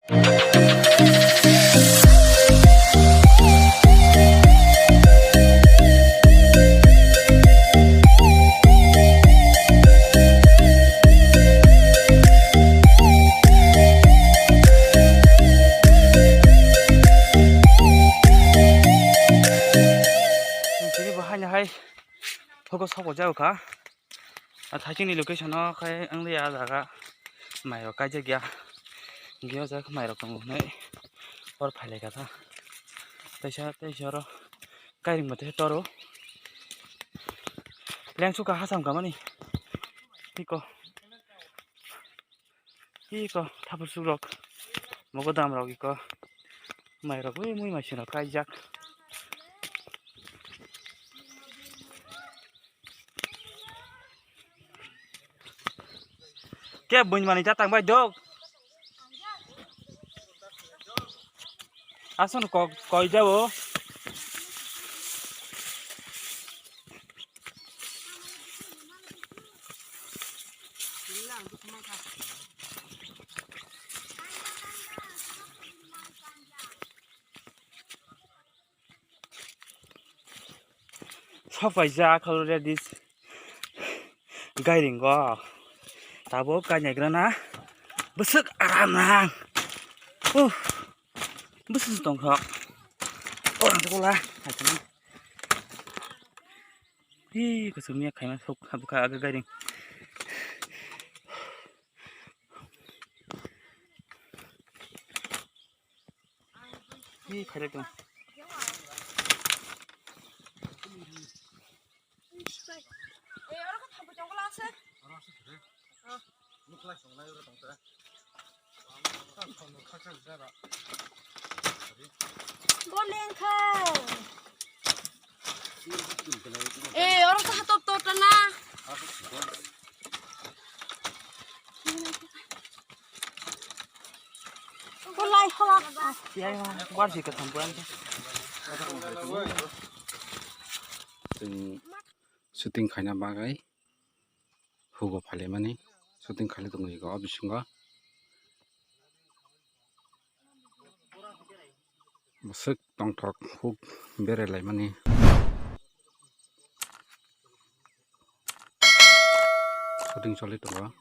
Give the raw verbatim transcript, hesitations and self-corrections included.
Tini bo haino hai phogo sokbo jago kha. A thaichini location o khai wngli a jaga mairok kaijak ya. Hinkhe o jaga mairok tongo hinwi hor phailaikha ta. Teisa teisa oro kairing bo teisa toro. Lengsu ka hasam ka mani. Iko. Iko thapur sukrok. Mogodam rok iko. Mairok ui mui maisinok kaijak. Ke buini manwi ta tang bai dok. Aswk kok koi jabo. Sok paijak already gairingo. Tabuk kainaigrana bwswk aram nang. Uh, bwswk tongthok. Orang tu kola. Hi, kusum ya khaima sok habukha aga gairing. Hi, khairok tong. Boleng kha. Eh, oro kha top top na. Bolai kha. Bar si ka thang buan. Chwng shooting khaina bagwi hugo phailaimani, shooting khailai tongo ego o bisingo. Bwswk tongthok huk berailaimani. Shooting choli tongo.